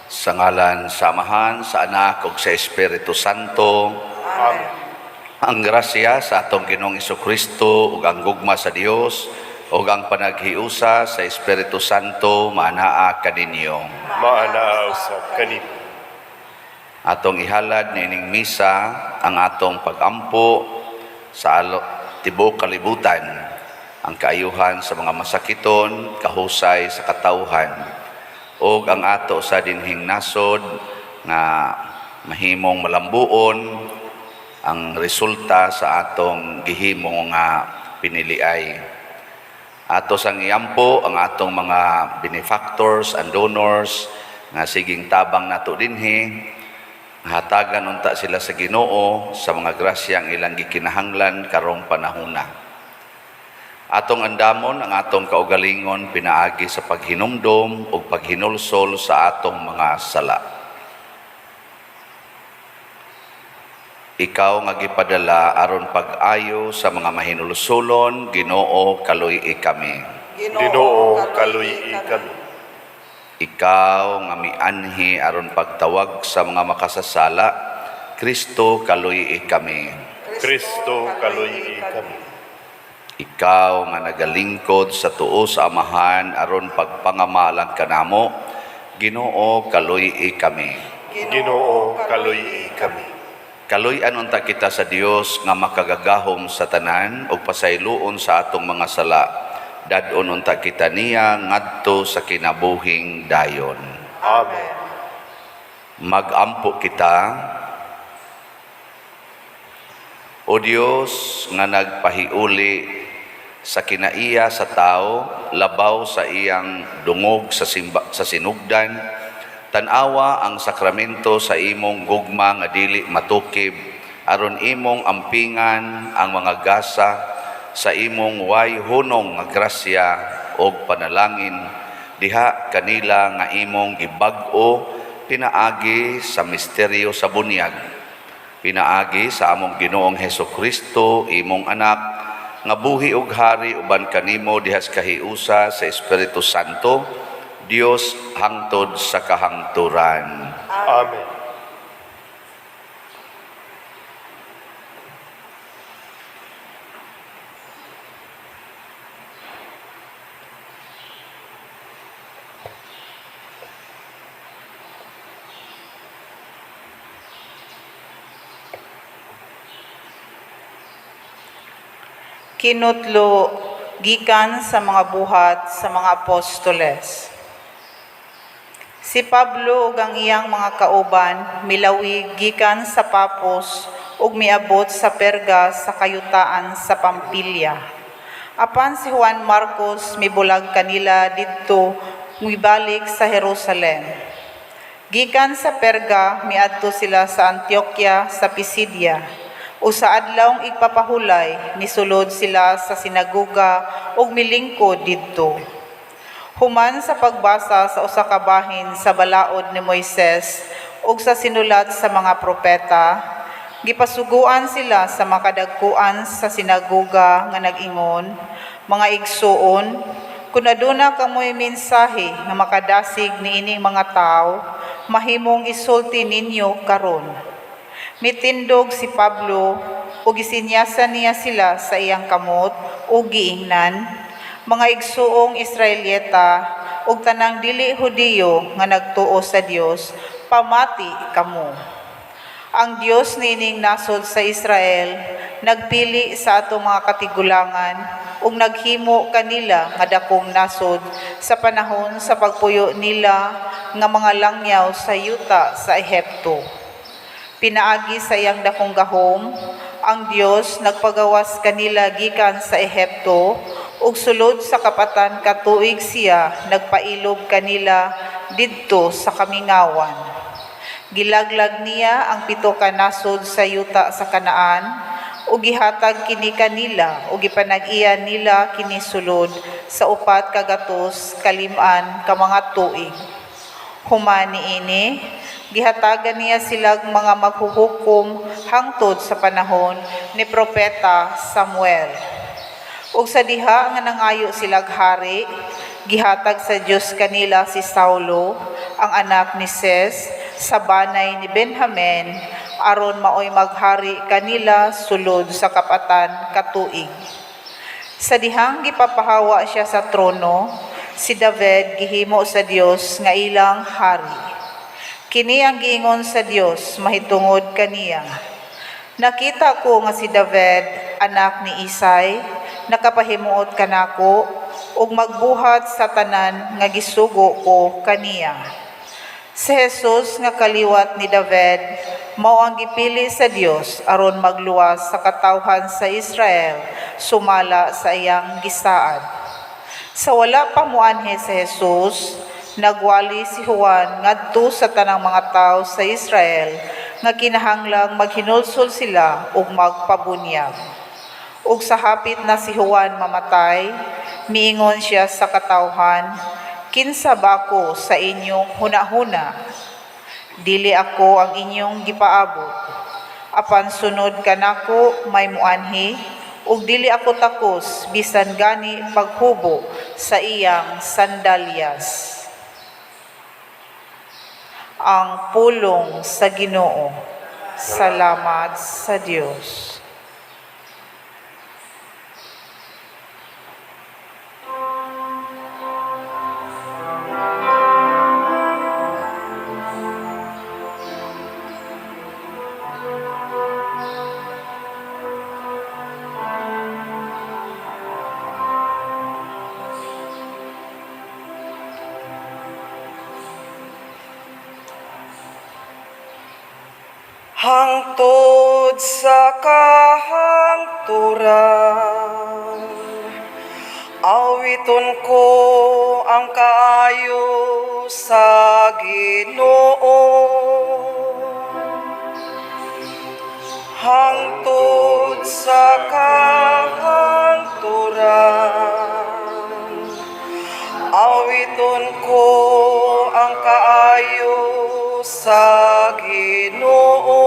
Sa ngalan sa Amahan, sa Anak ug sa Espiritu Santo. Amen. Ang grasya sa atong Ginoong Kristo ug ang gugma sa Dios ug ang panaghiusa sa Espiritu Santo maanaa kaninyo. Maanaa usab kanimo. Atong ihalad niining misa ang atong pagampo sa tibuok kalibutan, ang kaayuhan sa mga masakiton, kahusay sa katawhan, ug ang ato sa dinhing nasod nga mahimong malambuon ang resulta sa atong gihimo nga piniliay. Ato sang iampo ang atong mga benefactors and donors nga siging tabang nato dinhi. Hatagan unta sila sa Ginoo sa mga grasyang ilang gikinahanglan karong panahona. Atong andamon ang atong kaugalingon pinaagi sa paghinumdom ug paghinulsol sa atong mga sala. Ikaw nga gipadala aron pag-ayo sa mga mahinulsolon, Ginoo, kaluy-i kami. Ginoo, kaluy-i kami. Ikaw nga mianhi aron pagtawag sa mga makasasala, Kristo, kaluy-i kami. Kristo, kaluy-i kami. Ikaw nga nagalingkod sa tuo sa Amahan aron pagpangamalang kanamo, Ginoo, kaluy-i kami. Ginoo, kaluy-i kami. Kaluy-an unta kita sa Dios nga makagagahom sa tanan ug pasayloon sa atong mga sala. Dad-on unta kita niya ngadto sa kinabuhing dayon. Amen. Magampo kita. O Dios nga nagpahiuli sa kinaiya sa tao labaw sa iyang dungog sa sinugdan, tan-awa ang sakramento sa imong gugma nga dili matukib aron imong ampingan ang mga gasa sa imong way hunong nga grasya og panalangin diha kanila nga imong gibag-o pinaagi sa misteryo sa bunyag, pinaagi sa among Ginoong Hesus Kristo, imong anak, nga buhi ug hari uban kanimo diha sa kahiusa sa Espiritu Santo, Dios hangtod sa kahangturan. Amen. Kinutlo gikan sa mga buhat sa mga apostoles. Si Pablo ug ang iyang mga kauban milawig gikan sa Papos ug miabot sa Perga sa kayutaan sa Pampilya. Apan si Juan Marcos mibulag kanila didto mibalik sa Jerusalem. Gikan sa Perga miadto sila sa Antioquia sa Pisidia. O sa adlawng igpapahulay misulod sila sa sinagoga ug milingkod didto. Human sa pagbasa sa usa ka bahin sa balaod ni Moises ug sa sinulat sa mga propeta, gipasuguan sila sa makadagkuan sa sinagoga nga nag-ingon, "Mga igsuon, kun aduna kamoy mensahe nga makadasig niining mga tawo, mahimong isulti ninyo karon." Mitindog si Pablo ug gisinyasan niya sila sa iyang kamot ug giingnan, "Mga igsuong Israelita ug tanang dili Hudiyo nga nagtuo sa Dios, pamati kamo. Ang Dios niining nasod sa Israel nagpili sa atong mga katigulangan ug naghimo kanila nga dakong nasod sa panahon sa pagpuyo nila nga mga langyaw sa yuta sa Ehipto. Pinaagi sa iyang dakong gahom, ang Dios nagpagawas kanila gikan sa Ehipto ug sulod sa kapatan ka tuig siya nagpailob kanila didto sa kamingawan. Gilaglag niya ang 7 ka nasod sa yuta sa Kanaan ug gihatag kini kanila ug gipanag-iya nila kini sulod sa 450 ka mga tuig. Human niini, gihatagan niya silag mga maghuhukom hangtod sa panahon ni Propeta Samuel. Ug sa diha nga nangayo silag hari, Gihatag sa Dios kanila si Saulo, ang anak ni Cis, sa banay ni Benjamin, aron maoy maghari kanila sulod sa 40 ka tuig. Sa dihang gipapahawa siya sa trono, si David gihimo sa Dios nga ilang hari. Kini ang giingon sa Dios mahitungod kaniya: "Nakita ko nga si David, anak ni Isai, nakapahimuot kanako ug magbuhat sa tanan nga gisugo ko kaniya." Si Jesus nga kaliwat ni David mao ang gipili sa Dios aron magluwas sa katawhan sa Israel sumala sa iyang gisaad. Sa wala pa moanhi si Jesus, nagwali si Juan ngadto sa tanang mga tawo sa Israel nga kinahanglang maghinulsol sila ug magpabunyag. Ug sa hapit na si Juan mamatay, miingon siya sa katawhan, "Kinsa ba ako sa inyong hunahuna? Dili ako ang inyong gipaabot. Apan sunod kanako may muanhi, ug dili ako takos bisan gani paghubo sa iyang sandalyas." Ang pulong sa Ginoo. Salamat sa Dios. Hangtod sa kahangturan, awiton ko ang kaayo sa Ginoo. Hangtod sa kahangturan, awiton ko ang kaayo sa Ginoo.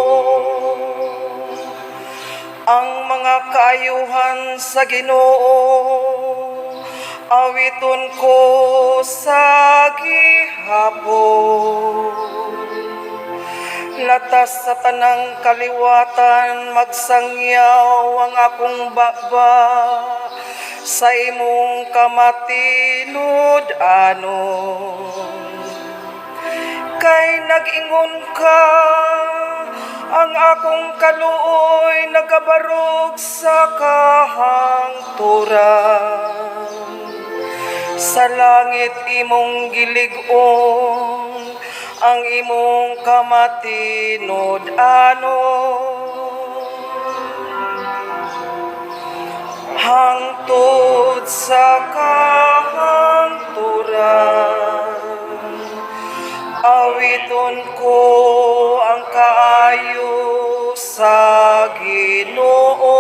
Ang mga kaayuhan sa Ginoo, awiton ko sa gihapon. Latas sa tanang kaliwatan, magsangyaw ang akong baba sa imong kamatinud-anon. Kay nag-ingon ka, ang akong kaluoy nagabarog sa kahangturan. Sa langit imong gilig-on ang imong kamatinud-anon. Hangtod sa kahangturan, awiton ko ang kaayo sa Ginoo.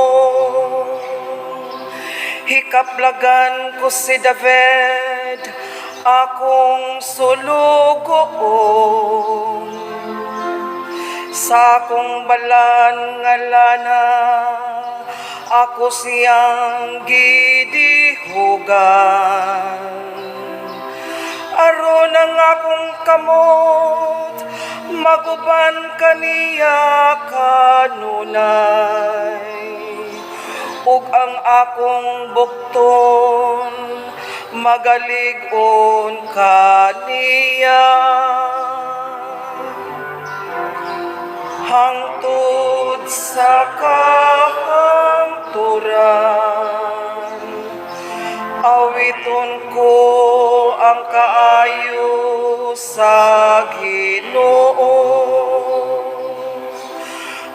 Hikaplagan ko si David, akong sulugoon. Sa akong balaan nga lana, ako siyang gidihugan. Aron ang akong kamot maguban kaniya kanunay, ug ang akong bukton magalig-on kaniya. Hangtod sa kahangturan, awiton ko ang kaayo sa Ginoo.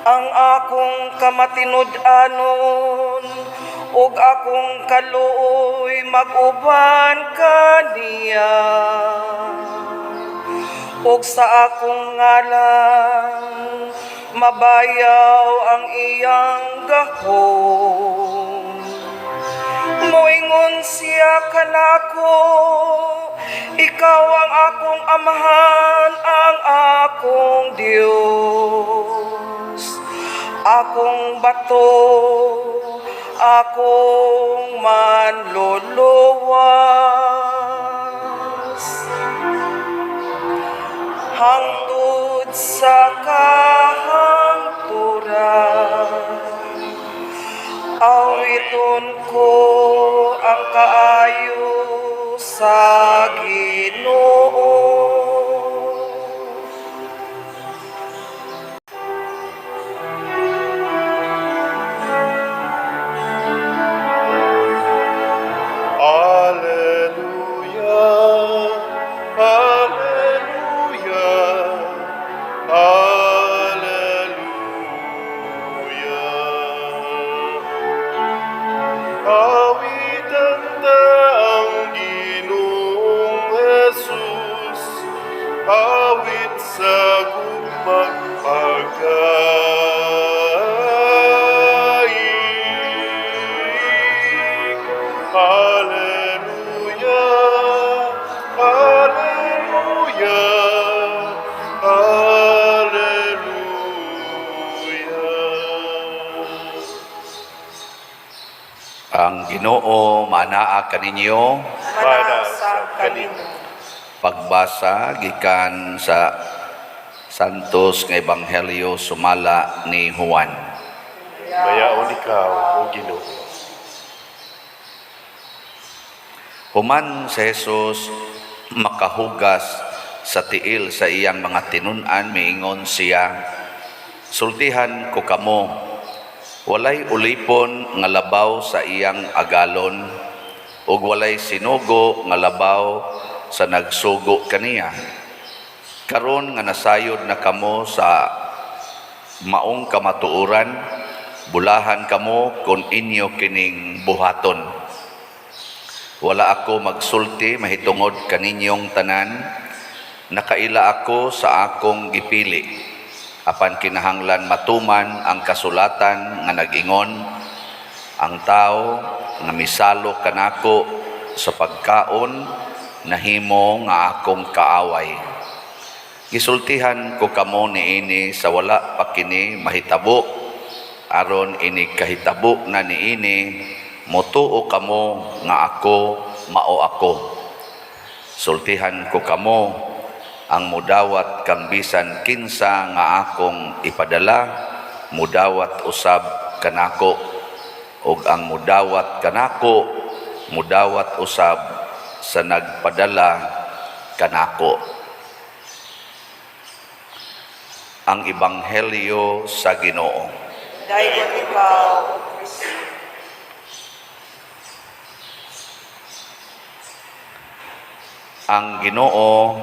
Ang akong kamatinud-anon ug akong kaluoy mag-uban kaniya, ug sa akong ngalan mabayaw ang iyang gahom. Moingon siya kanako, "Ikaw ang akong amahan, ang akong Dios, akong bato, akong manluluwas." sa kahangturan. Awiton ko ang kaayo sa Ginoo. Alleluia, Alleluia, Alleluia. Awitan ta ang Ginoong Jesus, awit sa gugma'g pagkaig. Alleluia, Alleluia, Alleluia. Ang Ginoo manaa kaninyo. Mana sa kanimo. Pagbasa gikan sa Santos nga Ebanghelyo sumala ni Juan. Mayaon ikaw, O Ginoo. Human si Jesus makahugas sa tiil sa iyang mga tinun-an, miingon siya, "Sultihan ko kamo, walay ulipon nga labaw sa iyang agalon, ug walay sinugo nga labaw sa nagsugo kaniya. Karon nga nasayod na kamo sa maong kamatuoran, bulahan kamo kung inyo kining buhaton. Wala ako magsulti mahitungod kaninyong tanan, nakaila ako sa akong gipili. Apan kinahanglan matuman ang kasulatan nga nag-ingon, ang tao nga misalo kanako sa pagkaon nahimo nga akong kaaway. Gisultihan ko kamo niini sa wala pa kini mahitabo, aron inig kahitabo na niini, motuo kamo nga ako mao ako. Sultihan ko kamo, ang mudawat kang bisan kinsa nga akong ipadala, mudawat usab kanako, ug ang mudawat kanako, mudawat usab sa nagpadala kanako." Ang Ebanghelyo sa Ginoo. Daygon ikaw, O Kristo. Ang Ginoo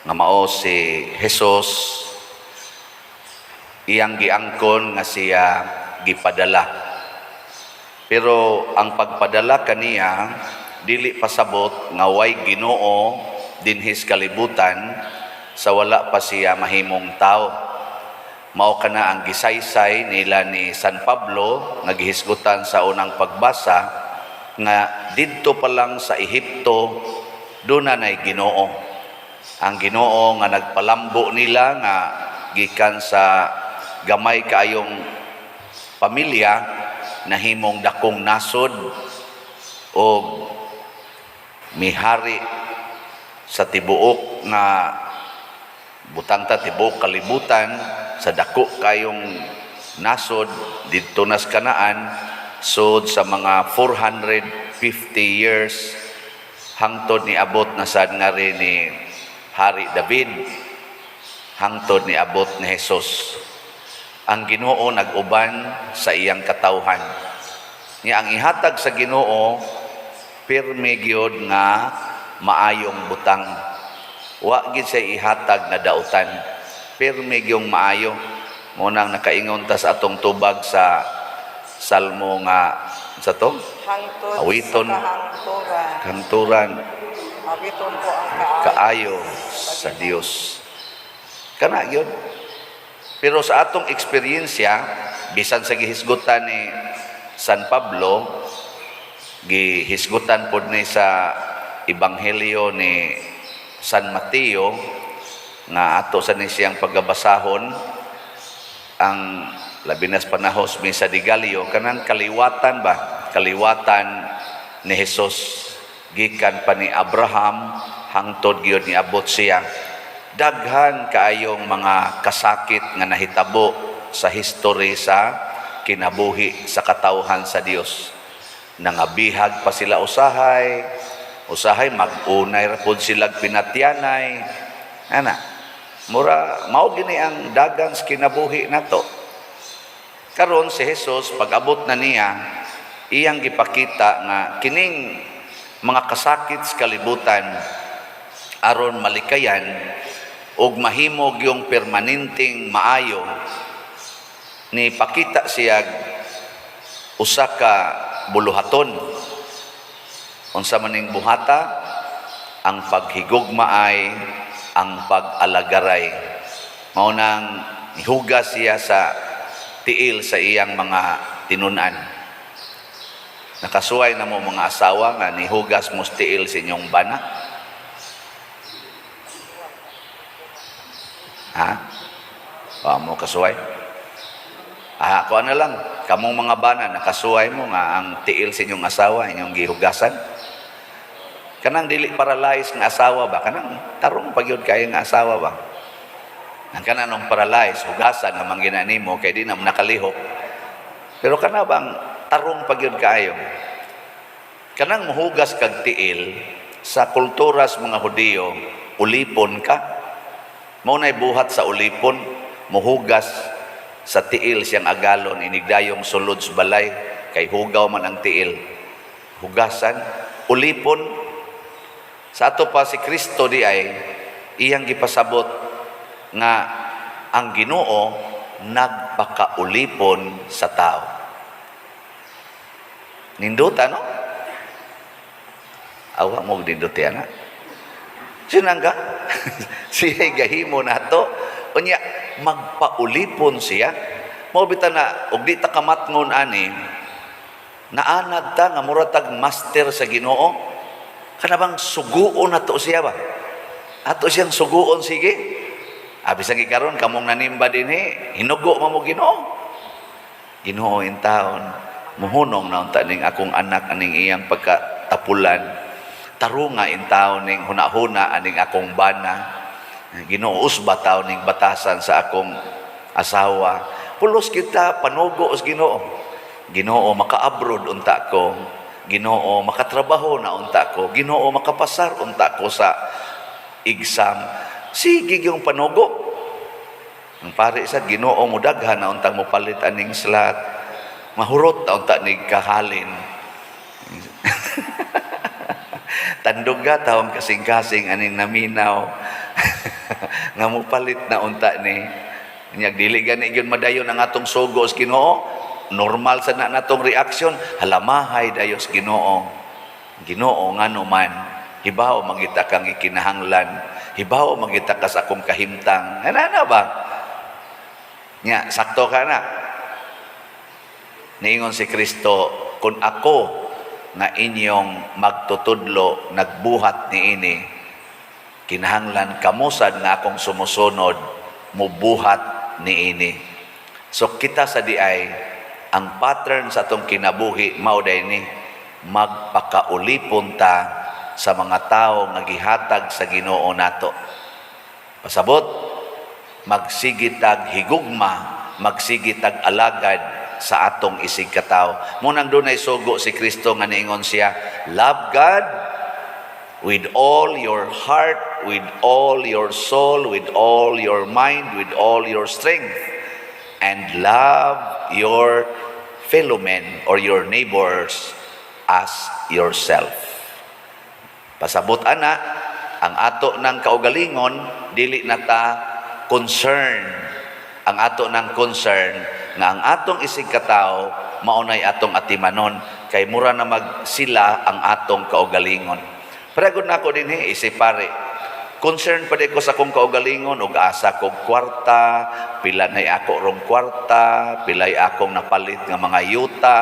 nga mao si Jesus, iyang giangkon nga siya gipadala. Pero ang pagpadala kaniya dili pasabot nga way Ginoo dinhis kalibutan sa wala pa siya mahimong tao. Mao kana ang gisaysay nila ni San Pablo nga gihisgutan sa unang pagbasa nga didto pa lang sa Ehipto duna nay Ginoo. Ang Ginoo nga nagpalambo nila nga gikan sa gamay kaayong pamilya nahimong dakong nasod o mihari sa tibuok nga butang ta tibuok kalibutan sa dako kayong nasod didto nas Kanaan sud sa mga 450 years hangtod niabot na sad nga rin ni Hari David, hangtod niabot ni Jesus. Ang Ginoo nag-uban sa iyang katawhan. Nya ang ihatag sa Ginoo pirmi gyud nga maayong butang. Wa gid siya ihatag nga dautan. Pirmi gyung maayo. Mao nang nakaingon ta sa atong tubag sa Salmo nga sa to Hangtod Awiton. sa kahangturan. Kanturan Awiton ko ang kaayo. Kaayo sa Dios. Kana gyud. Pero sa atong eksperyensya, bisan sa gihisgutan ni San Pablo, gihisgutan pod ni sa Ebanghelyo ni San Mateo nga ato sa ni siyang pagabasahon ang labi nas panahos Misa de Gallo, kanang kaliwatan ba, kaliwatan ni Jesus gikan pa ni Abraham hangtod gyud niabot siya. Daghan kaayong mga kasakit nga nahitabo sa history sa kinabuhi sa katawhan sa Dios. Nangabihag pa sila usahay, usahay mag-unay ra pod sila pinatyanay. Ana, mura mao gini ang dagan sa kinabuhi nato. Karon si Jesus, pag-abot na niya, iyang gipakita nga kining mga kasakit sa kalibutan, aron malikayan ug mahimog yung permanenteng maayo, ni pakita siya usa ka buluhaton. Unsa man ning buhata? Ang paghigugmaay, ang pag-alagaray. Mao nang nihugas siya sa tiil sa iyang mga tinunan. Nakasuway na mo, mga asawa, nga nihugas mo sa tiil sa inyong bana? Ha? Wa mo kasuway? Ah, ako na lang. Kamong mga bana, nakasuway mo nga ang tiil sa inyong asawa inyong gihugasan? Kanang dili paralyzed nga asawa ba? Kanang tarong pagyud kayo nga asawa ba? Ang kanang paralyzed, hugasan naman gina nimo kay di na mo nakalihok. Pero kana bang tarong pagyud kaayo? Kanang muhugas kag tiil, sa kultura sa mga Hudiyo, ulipon ka. Mao nay buhat sa ulipon, muhugas sa tiil siyang agalon inigdayong sulod sa balay kay hugaw man ang tiil. Hugasan, ulipon. Sa ato pa si Kristo di ay iyang gipasabot nga ang Ginoo nagpakaulipon sa tao. Nindota, no? Awa mo ninduti ana. Sinangga? Siya gahimo nato. Unya magpaulipon siya. Mao bitaw na og di ta kamatngon ani, naanad ta nga mura tag master sa Ginoo. Kana bang suguon nato siya ba? Ato siyang suguon, sige. Abi sa gikaron kamong nanimba dinhi, hinugo man mo Ginoo. Ginoo in taon, muhunong na unta ning akong anak aning iyang pagkatapulan. Tarunga in taon ning hunahuna aning akong bana. Ginoo, usba taon ning batasan sa akong asawa. Pulos kita panugo sa Ginoo. Ginoo, maka-abroad unta ko. Ginoo, makatrabaho na unta ko. Ginoo, makapasar unta ko sa exam. Sige yung panugo. Ang pare sa Ginoo, mudaghan na untang mopalit aning slot. Mahurot na unta nig kahalin. Tandog ka taong kasing-kasing aning naminaw nga mopalit na unta ni. Nyag dili gani gyud madayon ang atong sugo sa Ginoo. Normal sa na natong reaksyon, halamahay dayo sa Ginoo. Ginoo, ngano man, hibaw mangita kang ikinahanglan, hibaw mangita ka sa akong kahimtang. Ana na ba? Nya, sakto ka na. Niingon si Kristo, kung ako nga inyong magtutudlo nagbuhat niini, kinahanglan kamusad nga akong sumusunod mubuhat niini. So kita sa diay, ang pattern sa atong kinabuhi mao day ni magpakaulipon ta sa mga tao nga gihatag sa Ginoo nato. Pasabot, magsigitag higugma, magsigitag alagad sa atong isig katawo. Munang dunay sugo si Kristo nga niingon siya, "Love God with all your heart, with all your soul, with all your mind, with all your strength, and love your fellow men or your neighbors as yourself." Pasabot ana, ang ato ng kaugalingon, dili na ta concern. Ang ato ng concern nga ang atong isig katawo maunay atong atimanon kay mura na mag sila ang atong kaugalingon. Pregod na ako dinhi isip pare. Concern pa ko sa akong kaugalingon ug asa kog kwarta, pila nay ako rong kwarta, pilay akong napalit nga mga yuta,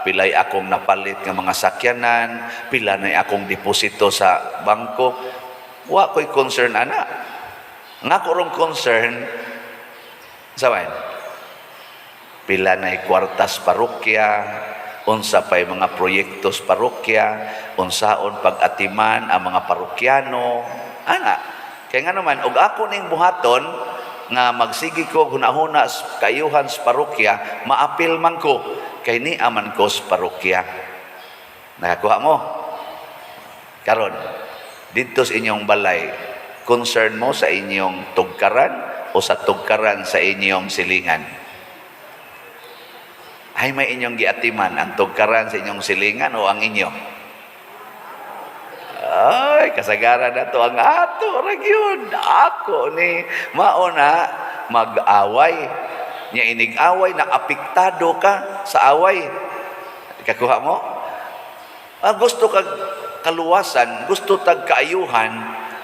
pilay akong napalit nga mga sakyanan, pila nay akong deposito sa bangko. Wa ko'y concern ana. Nga ko rong concern sa man, pila nay kwartas parokya, unsa pay mga proyektos parokya, unsaon pag-atiman ang mga parokyano, ana. Kay nga naman, og ako ning buhaton nga magsige ko hunahuna sa kaayuhan sa parokya, maapil man ko kay nia man ko sa parokya. Nakakuha mo? Karon, didto sa inyong balay, concern mo sa inyong tugkaran o sa tugkaran sa inyong silingan? Ay, may inyong giatiman, ang tugkaran sa inyong silingan o ang inyo? Ay, kasagaran na to ang ato, ra gyud. Ako ni, mao na mag-away. Nya inig-away, na apektado ka sa away. Kakuha mo? Ah, gusto kag kaluwasan, gusto tag kaayuhan,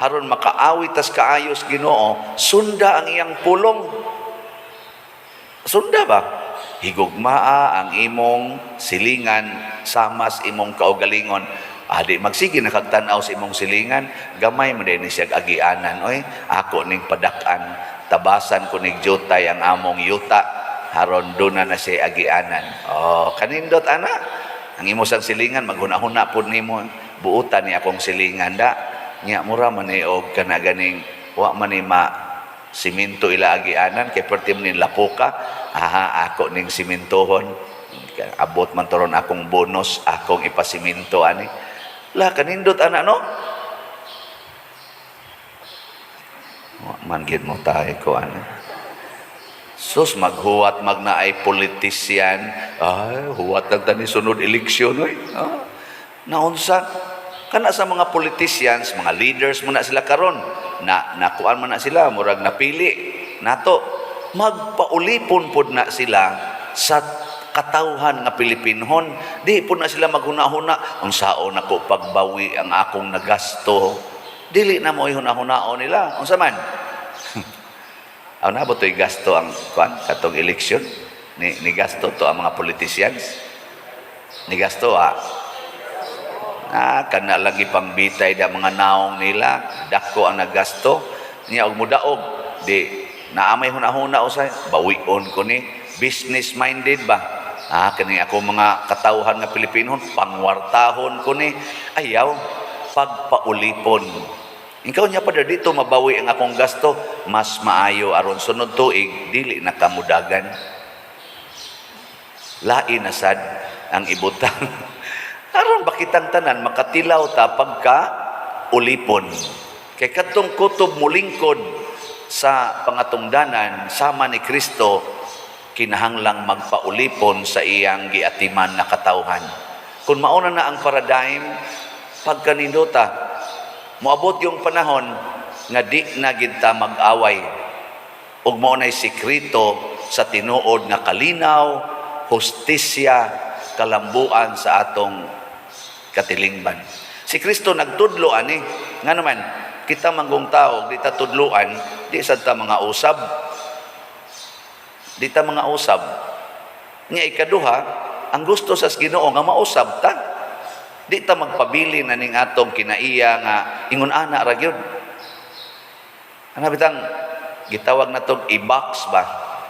haron makaawit tas kaayos Ginoo, sunda ang iyang pulong. Sunda ba? Higugmaa ang imong silingan samas imong kaugalingon. Adi magsige na kag tan-aw sa imong silingan, gamay man ni siya agianan oy, ako ning padak-an, tabasan ko ning jutay ang among yuta haron duna na siya agianan. Oh, kanindot ana. Ang imo sang silingan maghuna-huna pud nimo, buutan ni akong silingan da. Nya mura man ni og kana ganing wa man ni ma siminto ila agianan kay perti man ni lapuka. Aha, ako ning simintohon, abot man toron akong bonus, akong ipasiminto ani. La, kanindot ana, no? Wa man gid mo tayo ko ana. Sus, maghuwat magnaay politisyan. Ay, huwat lang tani sunod eleksyon oy. Ah, naunsa kana sa mga politicians, mga leaders mo na sila karon na nakuan man na sila, murag napili nato, magpaulipon pod na sila sa katawhan nga Pilipinhon. Di pod na sila maghuna-huna unsaon nako pagbawi ang akong nagasto. Dili na mo ihuna-hunaon nila unsa man. Aw, na to'y gasto ang kuan katong eleksyon ni gasto to ang mga politicians, ni gasto ah. Ah, kana lagi pangbitay da mga naong nila, dako ang naggasto. Niya og mudaog, di naa may hunahuna usay, bawion ko ni, business minded ba? Ah, kani ako mga katawhan nga Pilipino, pangwartahon ko ni, ayaw pagpaulipon. Ikaw niya pa dito mabawi ang akong gasto, mas maayo aron sunod tuig dili na kamudagan. Lain na sad ang ibutang. Aron ba kitang tanan makatilaw ta pagka ulipon. Kay kadtong kutob mulingkod sa pangatungdanan sama ni Kristo, kinahanglang magpaulipon sa iyang giatiman na katawhan. Kung mauna na ang paradigm, pagkanindota, moabot yung panahon nga di na gid ta mag-away. Ug mao nay sekreto sa tinuod nga kalinaw, hustisya, kalambuan sa atong katilingban. Si Kristo nagtudlo ani, nga naman kita manggong tao di ta tudluan, di sad ta mga usab. Di ta mga usab. Nya ikaduha, ang gusto sa Ginoo nga mausab ta. Di ta magpabili na ning atong kinaiya nga ingon ana ra gyud. Ano bitang gitawag na tog i-box ba?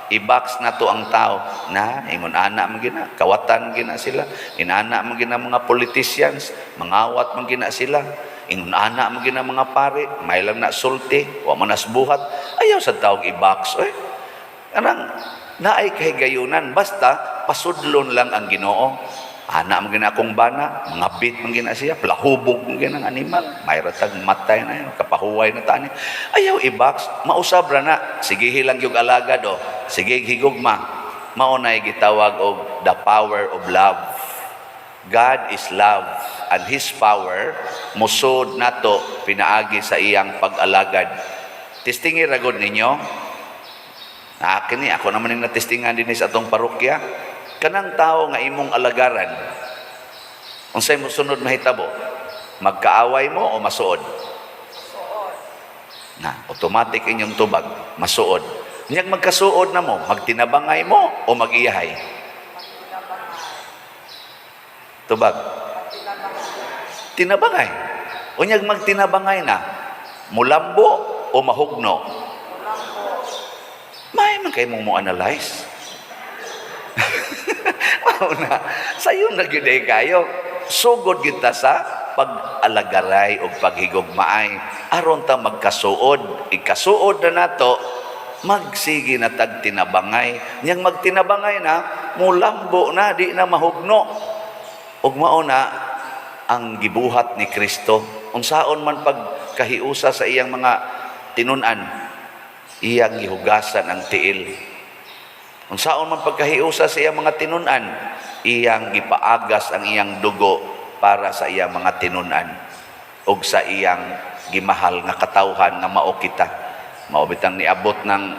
I-box na to ang tao na ingon ana man gina, kawatan gina sila, inana man gina mga politicians, mangawat man gina sila, ingon ana man gina mga pare, may lang na sulti, wa man nas buhat. Ayaw sa tawag i-box oy. Anang naay kahigayunan, basta pasudlon lang ang Ginoo. Ana man gina akong bana, mga bit man gina siya, plahubog man gina ang animal, may ratag matay na yun, kapahuway na tani. Ayaw i-box, mausab ra na. Sige lang yung alagad o, sige higugma. Mao nay gitawag og the power of love. God is love and His power musod nato pinaagi sa iyang pag-alagad. Testingi ra gud ninyo. Akin ni, ako naman yung natestingan din sa atong parokya. Kanang tao nga imong alagaran, unsay mo sunod mahitabo? Magkaaway mo o masuod? Na, automatic inyong tubag, masuod. Niyag magkasuod na mo, magtinabangay mo o mag-iyahay? Tubag. Tinabangay. Unyag magtinabangay na, mulambo o mahugno? May man kayo mong mo analyze. Mao na, sayon na gyud ay kayo. Sugod kita sa pag-alagaray o paghigugmaay aron ta magkasuod. Ikasuod na nato, magsige na tag tinabangay. Niyang magtinabangay na, mulambo na, di na mahugno. Ug mao na ang gibuhat ni Kristo. Unsaon man pagkahiusa sa iyang mga tinun-an, iyang gihugasan ang tiil. Unsaon man pagkahiusa sa iyang mga tinun-an, iyang gipaagas ang iyang dugo para sa iyang mga tinun-an ug sa iyang gimahal nga katawhan nga mao kita. Mao bitang niabot ng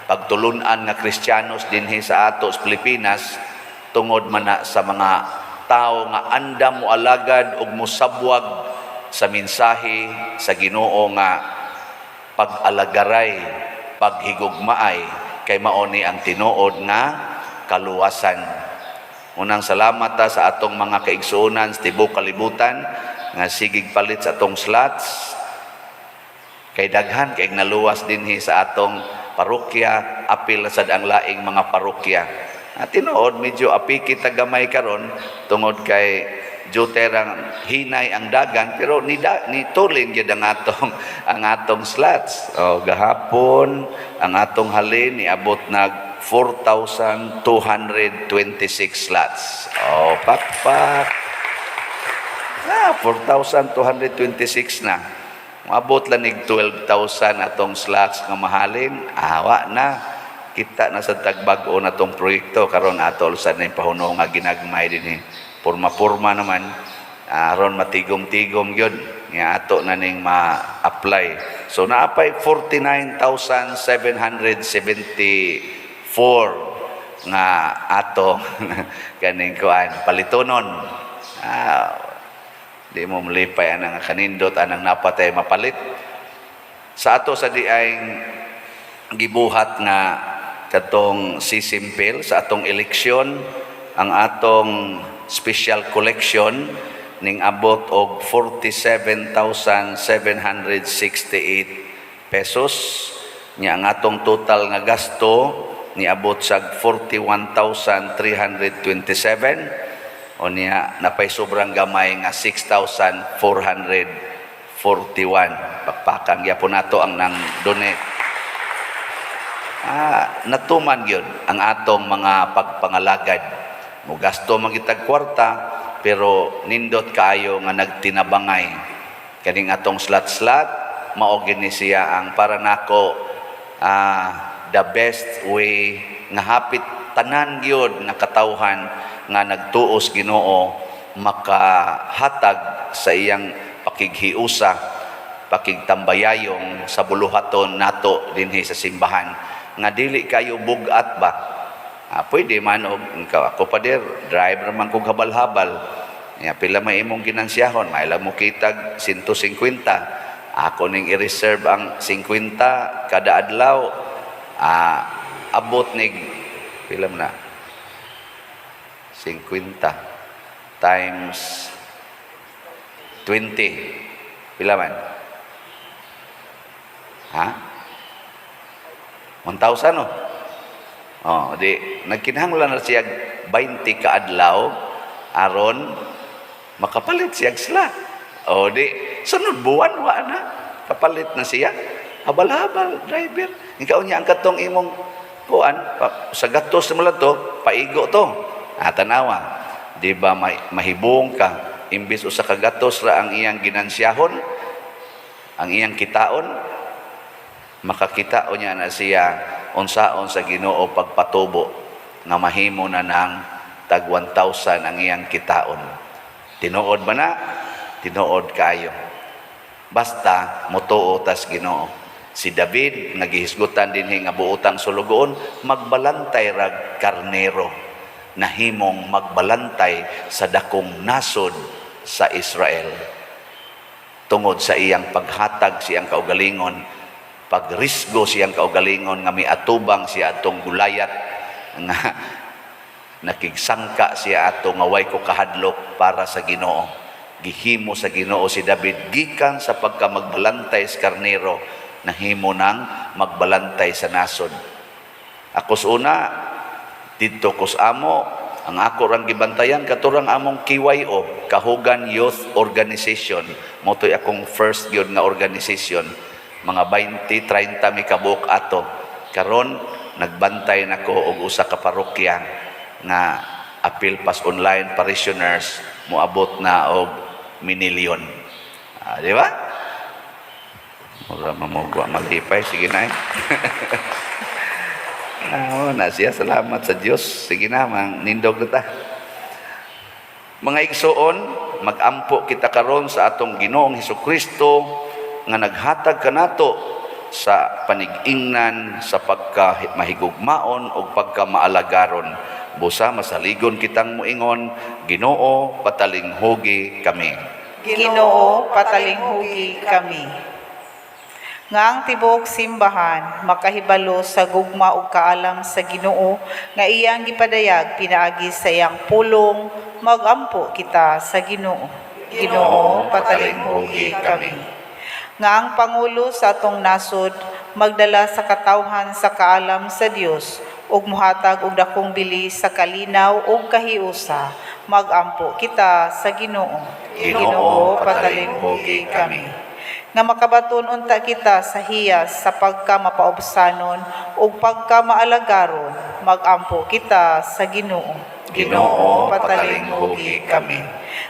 pagtulunan nga Kristiyanos dinhi sa ato sa Pilipinas tungod man na sa mga tao nga andam mo alagad ug mosabwag sa mensahe sa Ginoo nga pag-alagaray, paghigugmaay, kay mao ni ang tinuod nga kaluwasan. Unang salamat ta sa atong mga kaigsuonan sa tibuok kalibutan nga sigig palit sa atong slots, kay daghan kay naluwas dinhi sa atong parokya, apil sad ang laing mga parokya. At tinuod, medyo apiki ta gamay karon tungod kay juterang hinay ang dagan, pero ni tulin gyud ang atong slots. Oh, gahapon ang atong halin niabot nag 4,226 slots. Oh, pakpak. Ah, 4,226 na. Maabot lang nig 12,000 atong slots nga mahalin. Awa na. Kita na sa tagbag-o na tong proyekto karon, atol sa na pahuno nga ginagmay din eh. Porma-porma naman aron matigom-tigom gyud nga ato na ning ma-apply. So naapay 49,774 nga ato kaning kuan palitonon. Ah, di mo malipay anang kanindot anang napatay mapalit. Sa ato sa di ay gibuhat nga katong sisimpil sa atong eleksyon, ang atong special collection ning abot og 47,768 pesos. Nya ang atong total nga gasto niabot sa 41,327, o niya napay sobrang gamay nga 6,441. Pakpakan gyapon nato ang nang donate. Ah, natuman gyud ang atong mga pagpangalagad. Mo gasto man kitag kwarta, pero nindot kaayo nga nagtinabangay. Kaning atong slot-slot, mao gyud ni siya ang para nako the best way nga hapit tanan gyud nga katawhan nga nagtuos Ginoo makahatag sa iyang pakighiusa, pakigtambayayong sa buluhaton nato dinhi sa simbahan nga dili kayo bugat ba. Ah, pwede man og ikaw, ako pader, driver man kog habal-habal. Ya, pila may imong ginansiyahon, maila mo kitag 150. Ako ning i-reserve ang 50 kada adlaw. Ah, abot nig pila man na? 50 times 20. Pila man? Ha? 1,000, no? Oh, di nagkinahanglan na siya 20 ka adlaw aron makapalit siya sila. Oh, di sunod buwan wa na kapalit na siya. Habal-habal driver. Ikaw niya ang katong imong kuan pa, sa gatos mo lang to, paigo to. Ah, tanawa. Di ba mahibong ka imbis usa ka gatos ra ang iyang ginansiyahon, ang iyang kitaon, makakita o niya na siya unsaon sa Ginoo pagpatubo nga mahimo na ng tag 1,000 ang iyang kitaon. Tinuod ba na? Tinuod kaayo. Basta motuo tas Ginoo. Si David nga gihisgutan dinhi nga buotang sulugoon, magbalantay rag karnero, nahimong magbalantay sa dakong nasod sa Israel tungod sa iyang paghatag siyang kaugalingon, pagrisgo siyang kaugalingon nga miatubang siya atong Gulayat nga nakigsangka siya ato nga way ko kahadlok para sa Ginoo. Gihimo sa Ginoo si David gikan sa pagka magbalantay sa karnero, nahimo nang magbalantay sa nasod. Ako sa una didto ko sa amo. Ang ako rang gibantayan kato rang among KYO, Kahugan Youth Organization. Mao to'y akong first gyud nga organization. Mga 20, 30 mi kabuok ato. Karon nagbantay nako og usa ka parokya nga apil pas online parishioners moabot na og minilyon. Ah, di ba? Mura mamugwa malipay. Sige na eh. Ah, na siya. Salamat sa Dios. Sige na, mang nindog na ta. Mga igsoon, magampo kita karon sa atong Ginoong Hesukristo nga naghatag kanato sa panig-ingnan sa pagka mahigugmaon o pagka maalagaron. Busa masaligon kitang muingon, Ginoo, patalinghugi kami. Ginoo, patalinghugi kami. Nga ang tibuok simbahan makahibalo sa gugma ug kaalam sa Ginoo nga iyang gipadayag pinaagi sa iyang pulong, magampo kita sa Ginoo. Ginoo, patalinghugi kami. Nga ang pangulo sa atong nasod magdala sa katawhan sa kaalam sa Dios ug mohatag og dakong bili sa kalinaw ug kahiusa, magampo kita sa Ginoo. Ginoo, patalinghugi kami. Nga makabaton unta kita sa hiyas sa pagka mapaubsanon ug pagka maalagaron, magampo kita sa Ginoo. Ginoo, patalinghugi kami.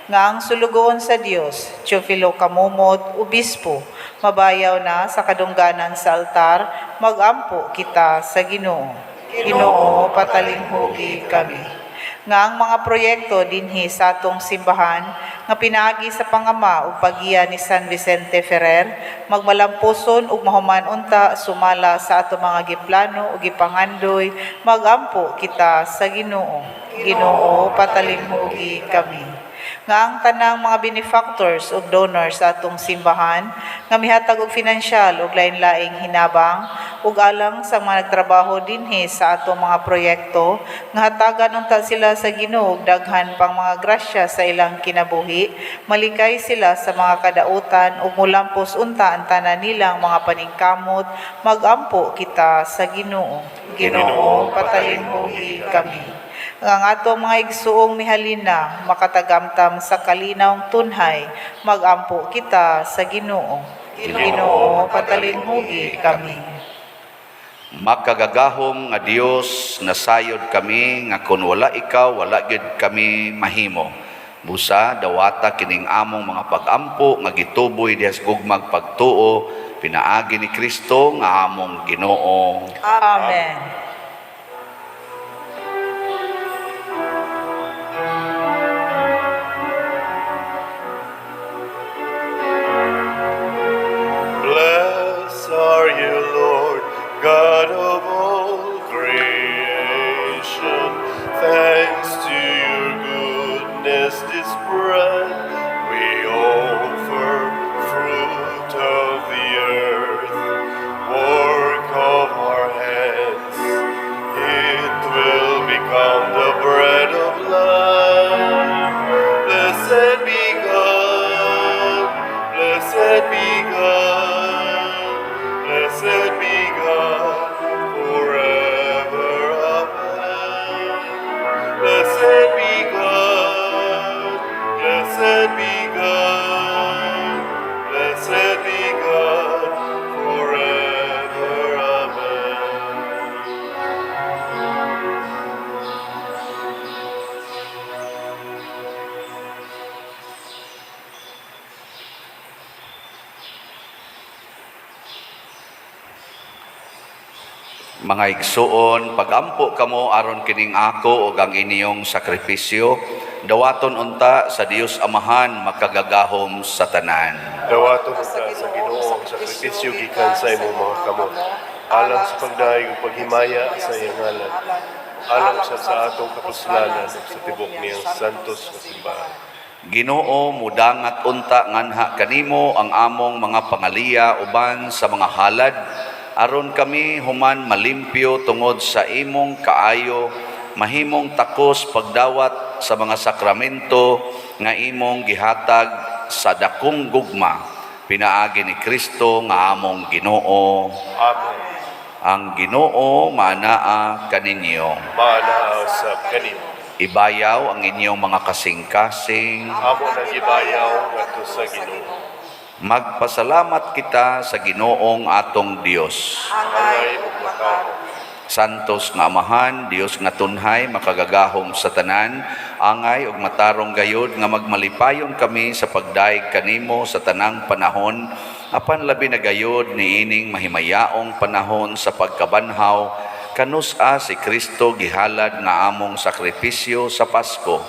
Nga ang sulugoon sa Dios, Teofilo Camomot, Obispo, mabayaw na sa kadungganan sa altar, magampo kita sa Ginoo. Ginoo, patalinghugi kami. Nga ang mga proyekto dinhi sa atong simbahan nga pinaagi sa pangama ug paggiya ni San Vicente Ferrer magmalampuson ug mahuman unta sumala sa atong mga giplano ug gipangandoy, magampo kita sa Ginoo. Ginoo, patalinghugi kami. Nga ang tanang mga benefactors ug donors sa atong simbahan nga mihatag og finansyal ug lain-laing hinabang ug alang sa mga nagtrabaho dinhi sa atong mga proyekto, nga hatagan unta sila sa Ginoo og daghan pang mga grasya sa ilang kinabuhi, malikay sila sa mga kadautan ug mulampos unta ang tanan nilang mga paningkamot, magampo kita sa Ginoo. Ginoo, patalinghugi kami. Nga ang atong mga igsuong mihalina makatagamtam sa kalinawng tunhay, magampo kita sa Ginoo. Ginoo, patalinghugi kami. Makagagahom nga Dios, nasayod kami nga kun wala ikaw, wala gyud kami mahimo. Busa dawata kining among mga pagampo nga gituboy diha sa gugmag pagtuo pinaagi ni Kristo nga among Ginoo. Amen. Blessed are you, Lord, God of all creation. Thanks to your goodness, this bread we offer, fruit of the earth, work of our hands. It will become the bread of life. Blessed be God, blessed be God, blessed be God forever. Amen. Blessed be God, blessed be God, blessed be God forever. Amen. Mga igsuon, pagampo kamo aron kining ako ug ang inyong sakripisyo, dawaton unta sa Dios Amahan makagagahom sa tanan. Dawaton unta sa Ginoo ang sakripisyo gikan sa imong mga kamot, alang sa pagdayeg ug paghimaya sa iyang ngalan, alang usab sa atong kapuslanan ug sa tibok niyang santos nga simbahan. Ginoo, mudangat unta nganha kanimo ang among mga pangaliya uban sa mga halad aron kami human malimpyo tungod sa imong kaayo, mahimong takos pagdawat sa mga sakramento nga imong gihatag sa dakong gugma pinaagi ni Kristo nga among Ginoo. Amen. Ang Ginoo maanaa kaninyo. Maanaa usab kanimo. Ibayaw ang inyong mga kasing-kasing. Amo nang gibayaw ngadto sa Ginoo. Magpasalamat kita sa Ginoong atong Dios. Angay ug matarong. Santos nga Amahan, Dios nga tunhay, makagagahom sa tanan, angay ug matarong gayod nga magmalipayon kami sa pagdayeg kanimo sa tanang panahon, apan labi na gayod niining mahimayaong panahon sa pagkabanhaw, kanus-a si Kristo gihalad nga among sakripisyo sa Pasko.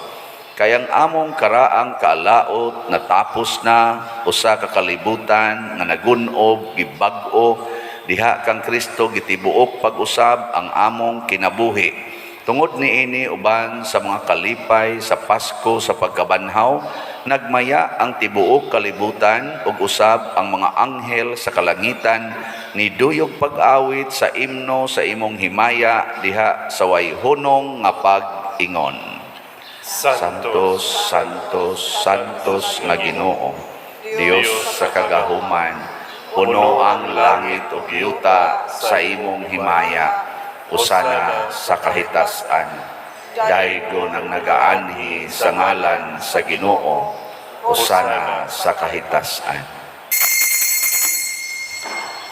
Kay ang among karaang kaalaot natapos na, usa ka kalibutan nga nagun-ob, gibag-o diha kang Kristo gitibuok pag-usab ang among kinabuhi. Tungod niini, uban sa mga kalipay sa Pasko sa pagkabanhaw, nagmaya ang tibuok kalibutan ug usab ang mga anghel sa kalangitan niduyog pag-awit sa imno sa imong himaya diha sa way hunong nga pag-ingon. Santos, Santos, Santos nga Ginoo, Dios sa kagahuman, puno ang langit ug yuta sa imong himaya. Hosana sa kahitasan. Daygon ang nagaanhi sa ngalan sa Ginoo. Hosana sa kahitasan.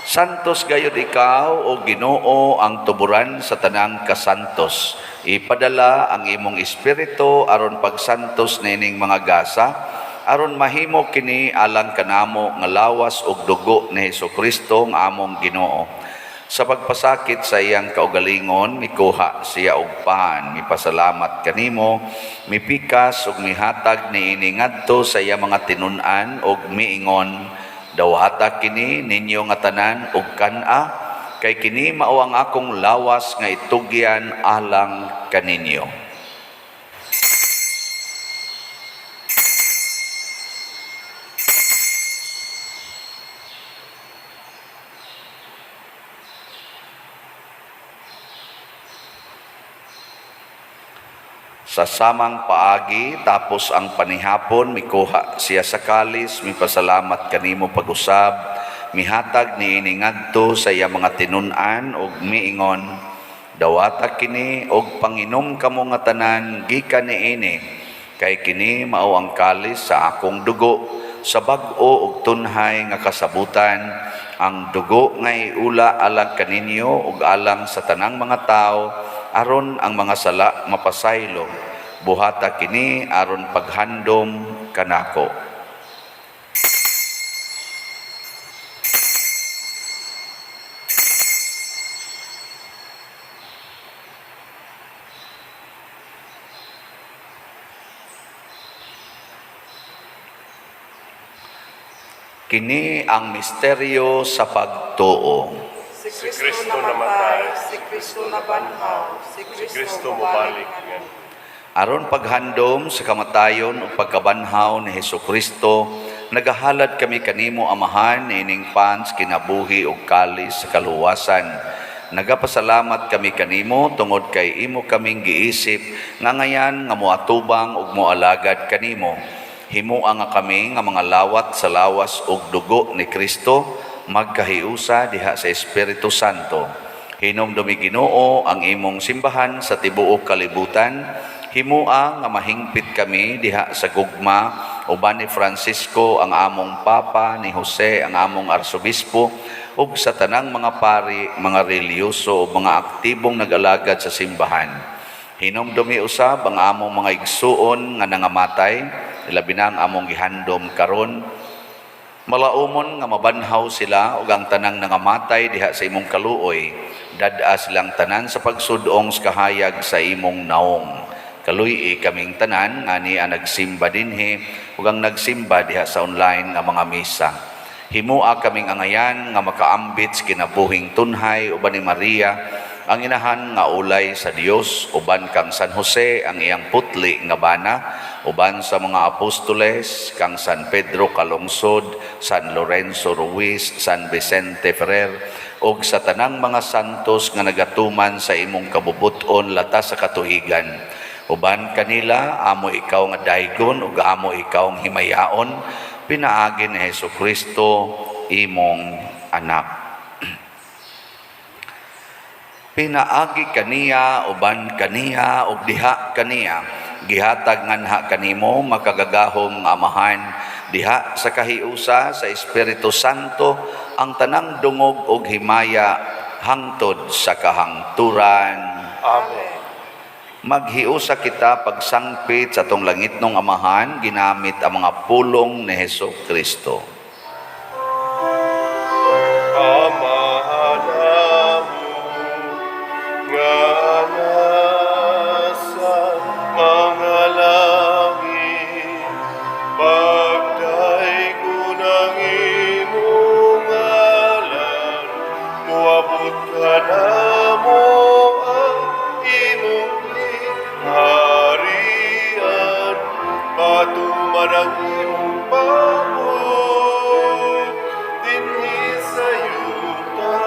Santos gayud ikaw, o Ginoo, ang tuburan sa tanang kasantos. Ipadala ang imong espiritu aron pagsantos niining mga gasa, aron mahimo kini alang kanamo nga lawas ug dugo ni Hesukristo nga among Ginoo. Sa pagpasakit sa iyang kaugalingon, mikuha siya og pan, mipasalamat kanimo, mipikas ug mihatag niini ngadto sa iya mga tinun-an ug miingon: "Dawata kini ninyo nga tanan ug kan-a, kay kini mao ang akong lawas nga itugyan alang kaninyo." Sa samang paagi, tapos ang panihapon, mikuha siya sa kalis, mipasalamat kanimo pag-usab, mihatag niini ngadto sa iya mga tinun-an ug miingon: "Dawata kini og panginom kamo nga tanan gikan niini, kay kini mao ang kalis sa akong dugo sa bag-o ug tunhay nga kasabutan, ang dugo nga iula alang kaninyo ug alang sa tanang mga tawo aron ang mga sala mapasaylo. Buhata kini aron paghandom kanako." Kini ang misteryo sa pagtuo. Si Kristo namatay, si Kristo nabanhaw, si Si Kristo Kristo mobalik mobalik nganhi. Aron paghandom sa kamatayon ug pagkabanhaw ni Hesukristo, nagahalad kami kanimo, Amahan, niining pan sa kinabuhi ug kalis sa kaluwasan. Nagapasalamat kami kanimo tungod kay imo kaming giisip nga ngayan nga moatubang ug moalagad kanimo. Himoa nga kami nga mga lawat sa lawas ug dugo ni Kristo magkahiusa diha sa Espiritu Santo. Hinumdumi, Ginoo, ang imong simbahan sa tibuok kalibutan. Himoa nga mahingpit kami diha sa gugma uban ni Francisco ang among Papa, ni Jose ang among Arsobispo, ug sa tanang mga pari, mga relihiyoso ug mga aktibong nag-alagad sa simbahan. Hinumdumi usab ang among mga igsuon nga nangamatay, labi na ang among gihandom karon. Malaumon nga mabanhaw sila ug ang tanang nangamatay diha sa imong kaluoy. Dad-a silang tanan sa pagsudong sa kahayag sa imong naong. Kaluy-i kaming tanan nga ania nagsimba dinhi ug ang nagsimba diha sa online nga mga misa. Himoa kaming angayan nga makaambit sa kinabuhing tunhay uban ni Maria ang inahan nga ulay sa Dios, uban kang San Jose ang iyang putli nga bana, uban sa mga apostoles, kang San Pedro Calungsod, San Lorenzo Ruiz, San Vicente Ferrer ug sa tanang mga santos nga nagatuman sa imong kabubuton latas sa katuigan. Uban kanila amo ikaw nga daygon ug amo ikaw ang himayaon pinaagi ni Hesukristo, imong anak. Pinaagi kaniya, uban kaniya, ug diha kaniya, gihatag nganha kanimo, makagagahom nga Amahan, diha sa kahiusa sa Espiritu Santo, ang tanang dungog ug himaya hangtod sa kahangturan. Amen. Maghiusa kita pagsangpit sa atong langitnong Amahan ginamit ang mga pulong ni Heso Kristo. Amahan amon nga nasa mga langit, pagdaygon ang imong ngalan, moabot kanamo ang imong gingharian, matuman ang imong pabuot dinhi sa yuta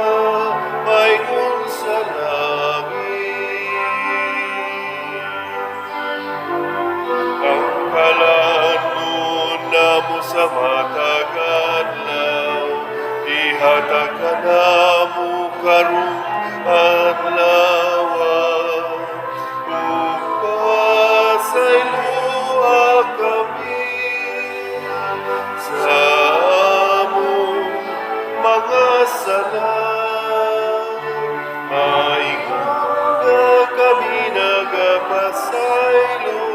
maingon sa langit. Ang kalan-on namo sa matag adlaw, ihatag kanamo karong adlaw. Ug pasayloa kami sa among mga sala, maingon nga kami nagapasaylo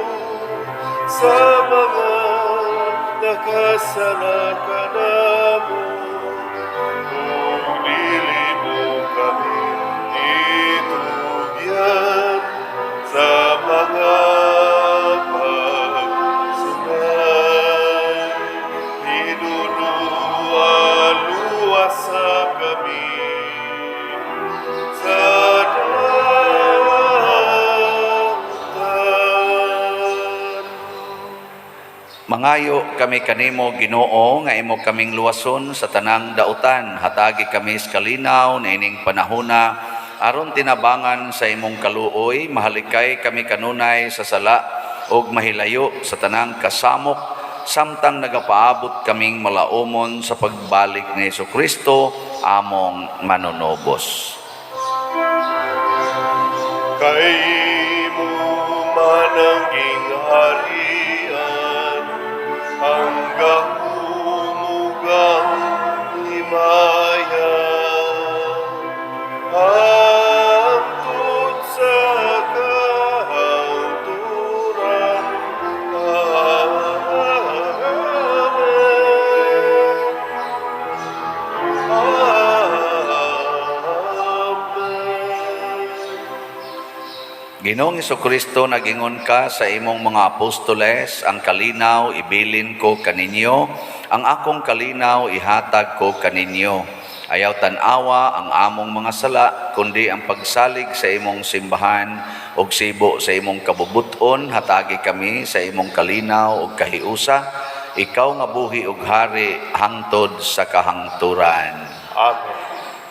sa mga nakasala kanamo. Ug dili mo kami itugyan sa mga pagsulay. Hinunua, luwasa kami sa dautan. Mangayo kami kanimo, Ginoo, nga imo kaming luwason sa tanang dautan. Hatagi kami sa kalinaw niining panahona aron tinabangan sa imong kaluoy mahalikay kami kanunay sa sala ug mahilayo sa tanang kasamok samtang nagapaabot kaming malaumon sa pagbalik ni Kristo among manunubos. Kay imo man ang gingharian, ang gahom ug ang himaya, hangtod sa kahangturan. Amen. Amen. Ginoong Kristo, nagingon ka sa imong mga apostoles, "Ang kalinaw ibilin ko kaninyo, ang akong kalinaw ihatag ko kaninyo." Ayaw tan-awa ang among mga sala, kundi ang pagsalig sa imong simbahan ug sibo sa imong kabubuton, hatagi kami sa imong kalinaw ug kahiusa, ikaw nga buhi ug hari hangtod sa kahangturan. Amen.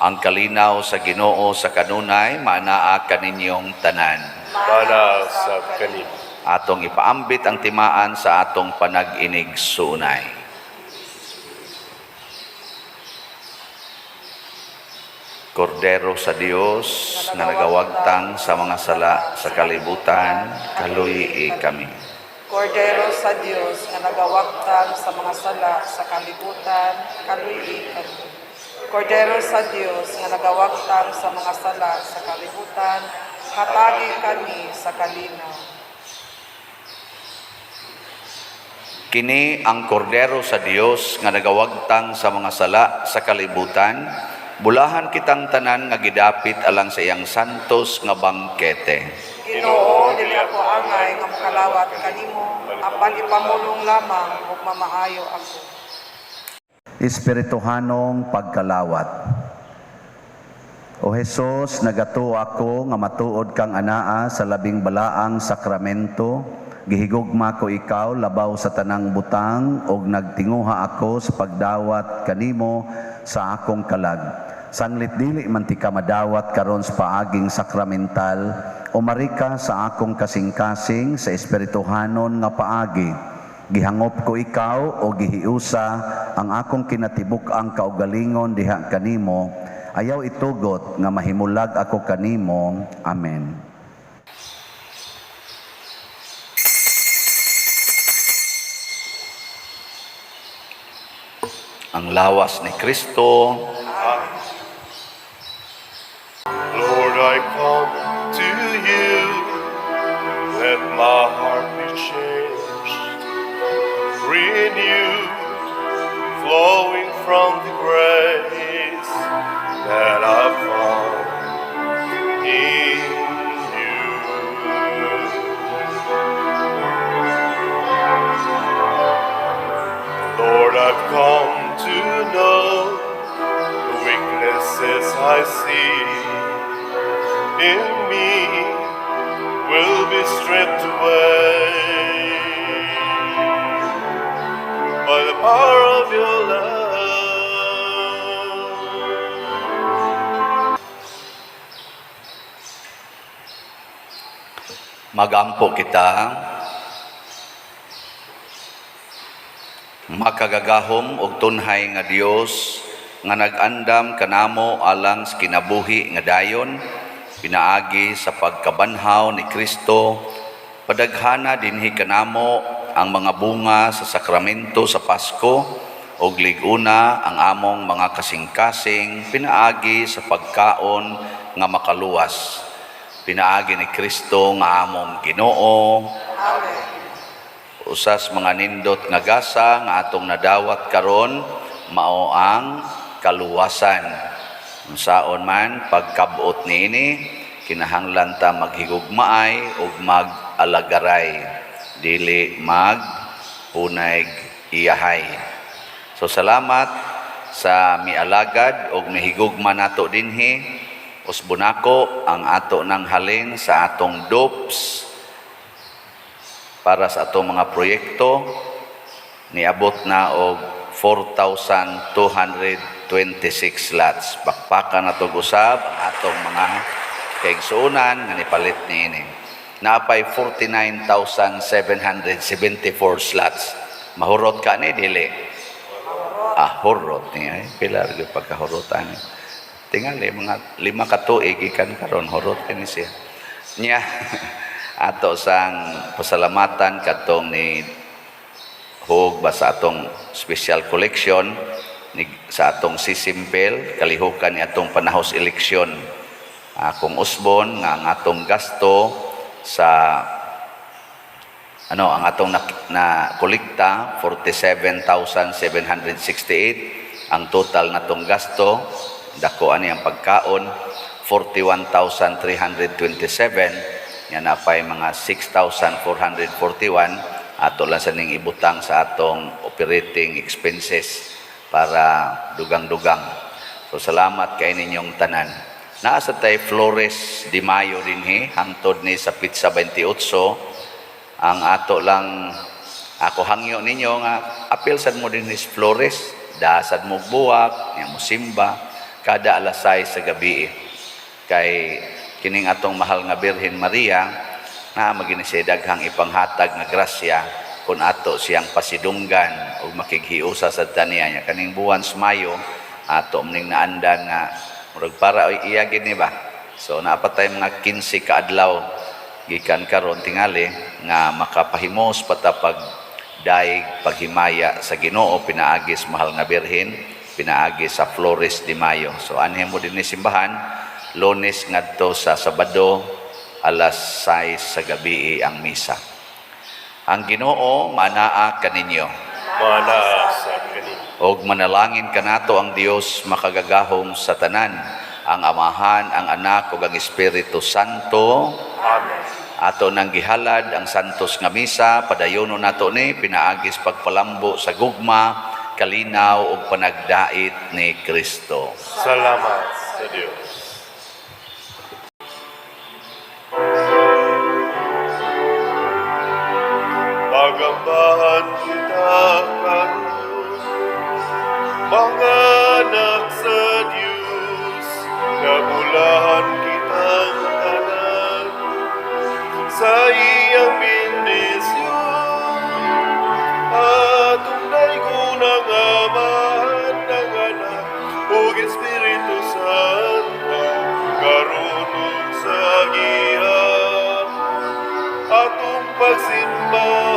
Ang kalinaw sa Ginoo sa kanunay maanaa kaninyong tanan. Maanaa sab kanimo. Atong ipaambit ang timaan sa atong panag-inigsuonay. Kordero sa Dios na nagawagtang sa mga sala sa kalibutan, kaluyi kami. Kordero sa Dios nga nagawagtang sa mga sala sa kalibutan, kaluyi kami. Kordero sa Dios nga nagawagtang sa mga sala sa kalibutan, hatagi kami sa kalinaw. Kini ang Kordero sa Dios nga nagawagtang sa mga sala sa kalibutan, bulahan kitang tanan nga gidapit alang sa iyang santos nga bangkete. Ginoo, dili ako angay nga mokalawat kanimo, apan ipamulong lamang ug mamaayo ako. Espirituhanong pagkalawat. O Hesus, nagatuo ako nga matuod kang anaa sa labing balaang sakramento. Gihigugma ko ikaw labaw sa tanang butang ug nagtinguha ako sa pagdawat kanimo sa akong kalag. Sanglit dili man tika madawat karon sa paaging sakramental, umari ka sa akong kasing-kasing sa espirituhanon nga paagi. Gihangop ko ikaw o gihiusa ang akong kinatibuk-ang kaugalingon diha kanimo. Ayaw itugot nga mahimulag ako kanimo. Amen. Ang lawas ni Kristo. Lord, I come to you. Let my heart be changed, renewed, flowing from the grace that I found in you. Lord, I've come to know the weaknesses I see in me will be stripped away by the power of your love. Magampo kita. Makagagahom og tunhay nga Dios nga nag-andam kanamo alang sa kinabuhi nga dayon pinaagi sa pagkabanhaw ni Kristo, padaghana dinhi kanamo ang mga bunga sa sakramento sa Pasko ug lig-una ang among mga kasing-kasing pinaagi sa pagkaon nga makaluwas pinaagi ni Kristo nga among Ginoo. Amen. Usas mga nindot nga gasa nga atong nadawat karon mao ang kaluwasan. Unsaon man pagkabot niini, kinahanglan ta maghigugmaay ug mag-alagaray, dili mag punay iyahay. So salamat sa mialagad og mihigugma nato dinhi. Usbon nako ang ato nang halin sa atong DOPS para sa atong mga proyekto, niabot na og 4,226 slots. Pakpakan na usab ang atong mga kaigsuonan nga nipalit niini. Naapay 49,774 slots. Mahurot ka ni dili? Ah, hurot ni ay pila gyud pagkahurotan ni. Tingali mga 5 ka tuig gikan karon, hurot kini siya. Nya ato sang pasalamatan kadtong ni hug ba sa atong special collection ni sa atong sisimpel kalihukan ni atong panahos eleksyon. Akong usbon nga ang atong gasto sa ano, ang atong na kolekta 47,768. Ang total natong gasto, dako ani ang pagkaon, 41,327. Yan napay mga 6,441, ato lang sa ning ibutang sa atong operating expenses para dugang-dugang. So salamat kay ninyong tanan. Naa sa tay Flores de Mayo dinhi hangtod ni sa Pizza 28. Ang ato lang, ako hangyo ninyo nga apil sad mo dinhi sa Flores, dasad mo buwak nya mo simba kada alas 6 sa gabi, kay kining atong mahal nga Birhen Maria na magini siya daghang ipanghatag nga grasya kung ato siyang pasidunggan ug makighiusa sa taniya niya. Kaning buwan sa Mayo, ato maning naandan nga murag para oy iya gini ba. So naa pa tay mga 15 ka adlaw gikan karon tingali nga makapahimos pa ta pag daig paghimaya sa Ginoo pinaagi sa mahal nga Birhen, pinaagi sa Flores de Mayo. So anhin mo dinhi simbahan Lunes ngadto sa Sabado, alas 6 sa gabi ang misa. Ang Ginoo manaa kaninyo. Manaa sa kaninyo. Og manalangin kanato ang Dios makagagahom sa tanan, ang Amahan, ang Anak ug ang Espiritu Santo. Amen. Ato nang gihalad ang santos nga misa, padayono nato ni pinaagis pagpalambo sa gugma, kalinaw ug panagdait ni Kristo. Salamat sa Dios. Pagambahan kita karon, mga anak sa Diyos, kabulahan kitang tanan sa iyang bendisyon. Atong daygon ang Amahan, ang Anak, ug Espiritu Santo. Pagsimba.